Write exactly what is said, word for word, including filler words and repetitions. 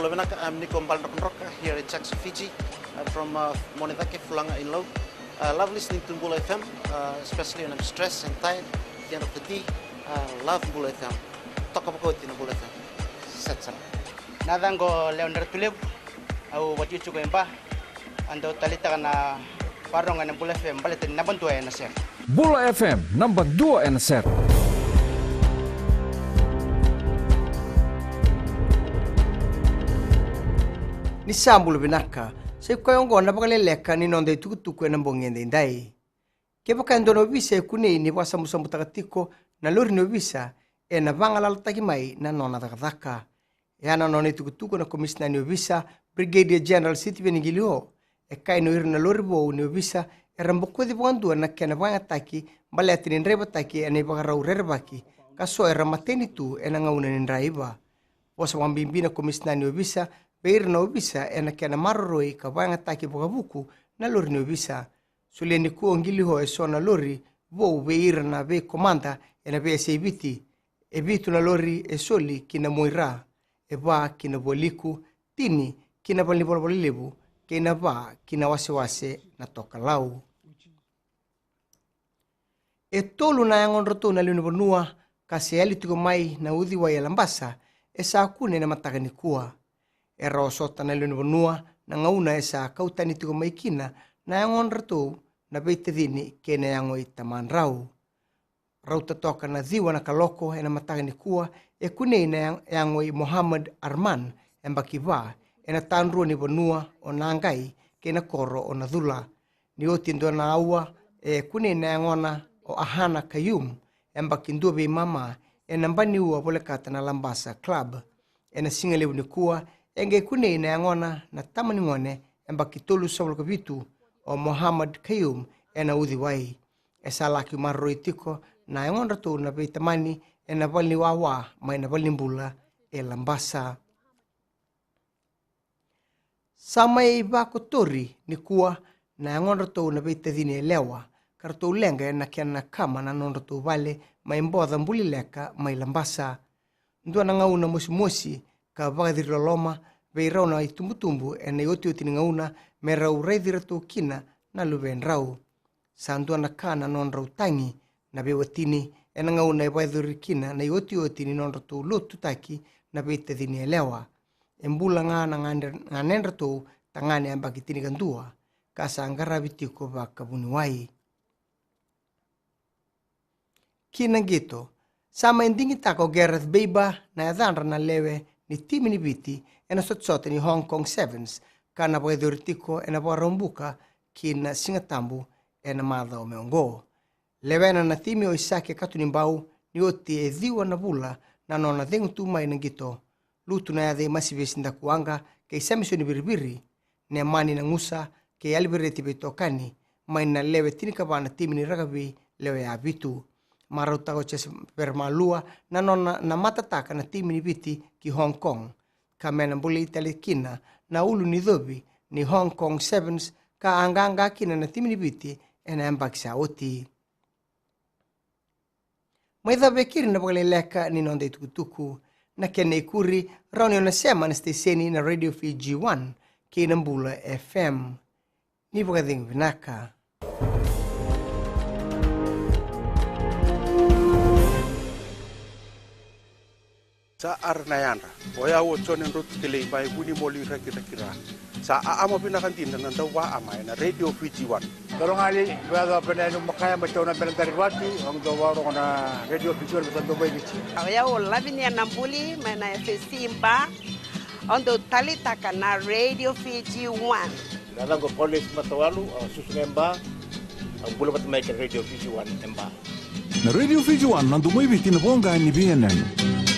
Bula vinaka, I'm Niko Baledrokadroka here in Jackson, Fiji. I'm from uh, Monedake, Fulaga in Lau. Uh, love listening to Bula F M, uh, especially when I'm stressed and tired at the end of the day. Uh, love Bula F M. Toka vakaoti na Bula F M. Set sara. Na yacaqu o Lewa Dratulevu, au vakaitikotiko e Ba. Au dau taleitaka na vakarorogo ena Bula F M baleta ni naba dua ena sere. Bula F M, naba dua ena sere. Ni sa bula vinaka, sa i koya oqo na vakaleleka ni noda itukutuku ena bogi edaidai. Kevaka e dua na ovisa e kunei ni vakasabusabutaka tiko na lori ni ovisa, ena vagalalataki mai na nona cakacaka. E a na nona itukutuku na Komisina ni Ovisa, Brigadier General Sitiveni Qiliho, e kaya ni o ira na lori vou ni ovisa era bokoci vakadua na kena vakayagataki baleta ni draivataki ena ivakarau rerevaki, ka so era mateni tu ena gauna ni draiva. Vosa vakabibi na Komisina ni Ovisa vei ira na ovisa ena kena maroroi ka vakayagataki vakavuku na lori ni ovisa. Solia nikua o Qiliho e so na lori vou vei ira na veikomada ena veiyasai Viti. E vitu na lori e soli ki na Muaira, e va ki na Vualiku, tini ki na valenivolavola levu, kei na va ki na wasewase na Tokalau. E tolu na yagodratou na lewenivanua ka se yali tiko mai na uciwai e Labasa e sa kune ena mataka nikua. E rawa sota na lewenivanua na gauna e sa kau tani tiko mai kina na yagodratou na veitacini kei na yago i tamadrau. Rauta toka na ciwa na kaloko ena mataka nikua e kunei na ya- yago i Mohammed Arman, yabaki va, ena tadrua ni vanua o Naqai kei na koro o Nacula. Ni oti e dua na aua e kunei na yagona o Ahana Kayum, yabaki dua veimama, ena baniua volekata na Labasa Club. Ena sigalevu nikua e qai kunei na yagona na tama ni gone, yabaki tolusagavulu ka vitu, o Mohammed Kayum, ena uciwai. E sa laki maroroi tiko na yagodratou na veitamani ena valeniwawa mai na valenibula e Labasa. Sa mai vakotori nikua na yagodratou na veitacini yalewa, ka ratou leqa ena kena kama na nodratou vale mai Boca Bulileka mai Labasa. Dua na gauna mosimosi ka vakaciciloloma vei rau na itubutubu ena iotioti ni gauna me rau raici iratou kina na luvedrau. Sa dua na ka na nodrau tagi na veiwatini ena gauna e vakayacori kina na iotioti ni nodratou lotutaki na veitacini yalewa. E bula ga na gane- ganedratou tagane yabaki tinikadua ka sa qaravi tiko vakavuniwai. Ki na qito, sa mai digitaka o Gareth Baber na yacadra na lewe ni timi ni Viti ena sotasota ni Hong Kong Sevens, ka na vakayacori tiko ena Vakaraubuka ki na Sigatabu ena macawa mai oqo. Lewena na timi o Isake Katunibau ni oti e ciwa na vula na nona cegu tu mai na qito. Lutu na yaca i Masivesi Dakuwaqa kei Samisoni Viriviri, Nemani Nagusa kei Alivereti Veitokani mai na lewe tinikava na timi ni rakavi lewe yavitu. Marautaka o Jese Veremalua na nona na matataka na timi ni Viti ki Hong Kong, ka me na bolei tale kina na ulu ni covi ni Hong Kong Sevens ka a qaqa kina na timi ni Viti ena yabaki sa oti. Mai cava e keri na vakaleleka ni noda itukutuku. Na kena ikuri, rawa ni o na sema na siteseni na Radio Fiji One kei na Bula F M. Ni vakacegu vinaka. Sa ara na yadra. O yau o Jone Drotu Kelei mai Vunimoli Rakiraki ra. Sa aama vinaka dina na dau vaama ena Radio Fiji One. Dolo gali, vea dau pena enu makaya mai tauna pena dari vatu, au dau varogo na Radio Fiji One, vesa dau mai Viti. O yau o Lavinia Nabuli mai na F S C Ba, au dau talitaka na Radio Fiji One. Na yacaqu o Paulesi Matawalu, au susu ga e Ba, au bula vata mai kei na Radio Fiji One e Ba. Na Radio Fiji One, na domo i Viti, na voqa ni veiyanuyanu.